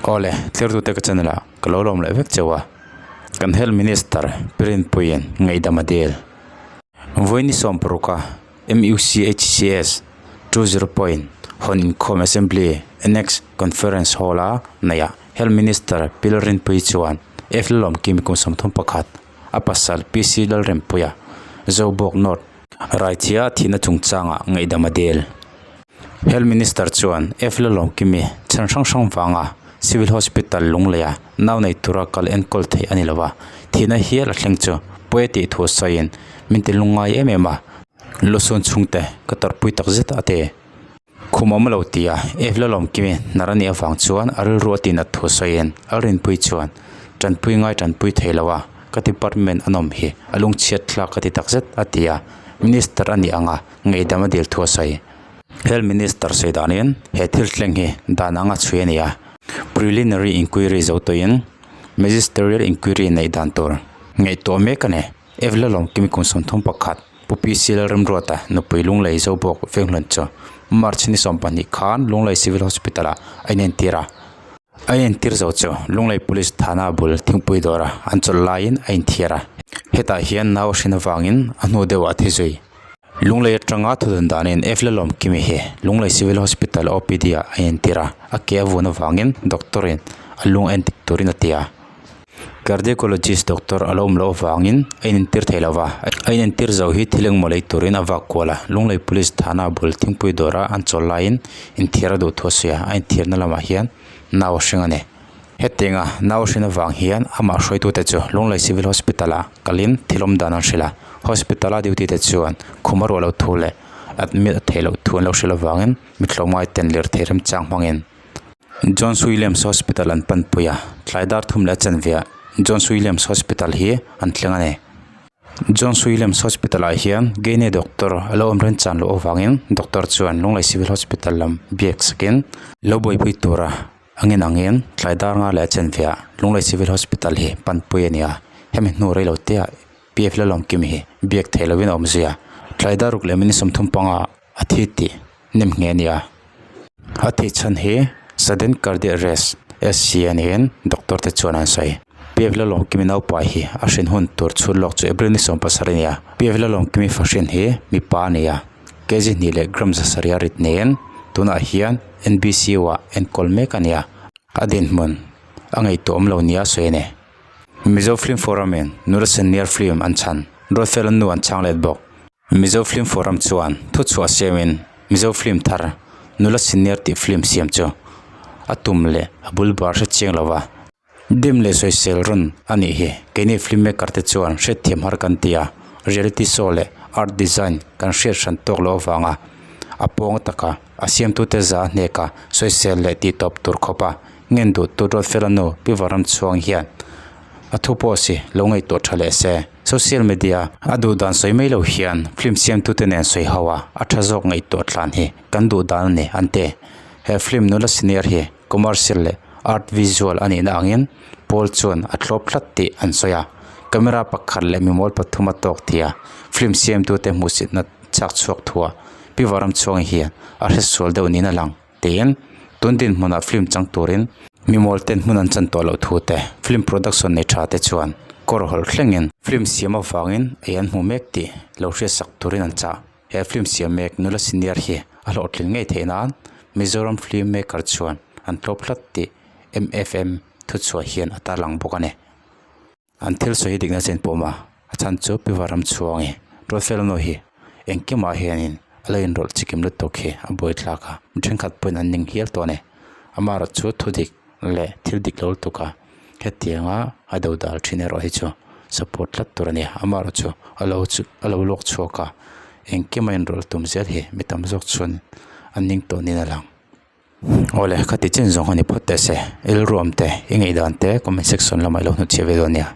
Awle, thirtute ka channel ah ka lo lawm leh vek cheu a, kan Health Minister Pi Rinpuiin ngaihdam a dil. Vawiin ni sawmparuka MUCHCS 20 point hawn inkhawm Assembly Annex Conference Hall a neih ah Health Minister Pi Rinpuii chuan F Lalawmkimi kum 31 a pasal PC Lalrempuia Zobawk North Raithia thihna chungchangah ngaihdam a dil. Health Minister chuan F Lalawmkimi chhan hrang hrang vanga Civil Hospital Lungleia nau nei tura kal enkawl theih a ni lo a, thihna hial a thleng chu pawi a tih thu sawiin min ti lungngai em em a, lusun chhungte ka tawrhpui tak zet a ti. Khum awm lo tia F Lalawmkimi hnar a nih avang chuan a rilru a tinat thu sawiin a rinpui chuan tanpui ngai tanpui thei lo a, ka department an awm hi a lungchhiat thlak ka ti tak zet a ti a, Minister a nih anga ngaihdam a dil thu a sawi. Health Minister sawi danin he thil thleng hi dan anga chhui a ni a, Preliminary Inquiry zo tawhin Magisterial Inquiry neih dan tur ngaihtuah mek a ni. Evla Lawmkimi kum 31, Pu PC Lalremruata nupui Lunglei Zobawk Venghlun chu March ni 12 khan Lunglei Civil Hospital ah a inentir a. A inentir zo chu Lunglei Police Thana bul thingpui dawra an chawlh laiin a inthiar a, hetah hian nau a hrin avangin a hnu deuhah a thi zui. Lunglei atanga thudun danin F Lalawmkimi hi Lunglei Civil Hospital OPD ah a inentir a, a ke a vun avangin doctor in a lung endik turin a ti a. Cardiacologist doctor a lo awm loh avangin a inentir thei lo va, a inentir zo hi thil engmaw lei turin a vak kual a, Lunglei Police Thana bul thingpui dawra an chawl laiin inthiar a duh thu a sawi a, a inthiarna lamah hian nau a hring a ni. Hetianga nau a hrin avang hian amah hruaitute chu Lunglei Civil Hospital ah kalin thil awm dan an hrilh a, Hospital a duty te chuan khum a ruah loh thu leh admit a theih loh thu an lo hrilh avangin mithlawmngai ten lirthei remchang hmangin Johns Williams Hospital an panpui a, tlai dar thum leh a chanve ah Johns Williams Hospital hi an thleng a ni. Johns Williams Hospital ah hian Gynae doctor a lo awm reng chan loh avangin doctor chuan Lunglei Civil Hospital lam biak sakin lo buaipui tura a ngen angin tlai dar nga leh a chanve ah Lunglei Civil Hospital hi panpui a ni a, hemi hnu rei lo te ah PF Lalawmkimi hi biak theih lovin a awm zui a, tlai dar ruk leh minute 35 ah a thi tih nem nghe a ni a. A thih chhan hi sudden cardiac arrest, SCA niin doctor te chuan an sawi. PF Lalawmkimi naupa hi a hrin hun tur chhun lawk chu April ni 17 a ni a. PF Lalawmkimi fahrin hi mipa a ni a, kg hnih leh gram zasarih a rit niin tunah hian NBCU ah enkawl mek a ni a. A dinhmun a ngaihtuah awm lo nia sawi a ni. Mizo Film Forum in Nula Senior Film an chhan, Ruatfela nu an chhang let bawk. Mizo Film Forum chuan thuchhuah siamin Mizo film thar Nula Senior tih film siam chu a tum leh a bul bar hre chiang lo va, dim leh sawisel rawn a nih hi. Keini film maker te chuan hriatthiam har kan ti a, reality show leh art design kan hriat hran tawk loh avanga a pawng taka a siamtute za hneka sawisel leh tihtawp tur khawpa ngen duhtu Ruatfela nu Pi Varamchhuang hian a thu pawh si lo ngaihtuah tha leh se. Social media a duh dan sawi mai lo hian film siamtute nen sawi ho a, a tha zawk ngaihtuah tlan hi kan duh dan a ni an ti. He film nula senior hi commercial leh art visual a nihna angin pawl chuan a thlawp tlat tih an sawi a. Camera pakhat leh mimawl pathum a tawk thei a, film siamtute hmuhsitna chak chhuak thuah Pi Varamchhuangi hian a hresual deuh niin a lang. Tiin, tun dinhmunah film chang turin mimawl ten hmun an chan tawh loh thu te, film production nei tha te chuan kawr hawlh thlengin film siam avangin ei an hmu mek tih lo hriatsak turin an chah. He film siam mek nula senior hi a hlawhtlin ngei theih nan Mizoram film maker chuan an tlawp hlat tih MFM thuchhuah hian a tarlang bawk a ni. An thil sawi hi dikna chen pawm a, a chhan chu Pi Varamchhuang i Ruatfela nu hi engkimah hianin a lo inrawlh chikim lutuk hi a buaithlak a, mi thenkhat pawhin an ning hial tawh a ni. Amaherawh chu thudik leh thil dik lo lutuk a, hetianga a do dal thin erawh hi chu support tlat tur a ni. Amaherawh chu a lo chu a lo lawk chhuak a, engkima inrawlh tum zel hi mi tam zawk chuan an ning tawh niin a lang. Awle, khati chin zawng a ni phawt teh se. Ilruam te, i ngaihdan te comment section lamah i lo hnutchhiah ve dawn nia.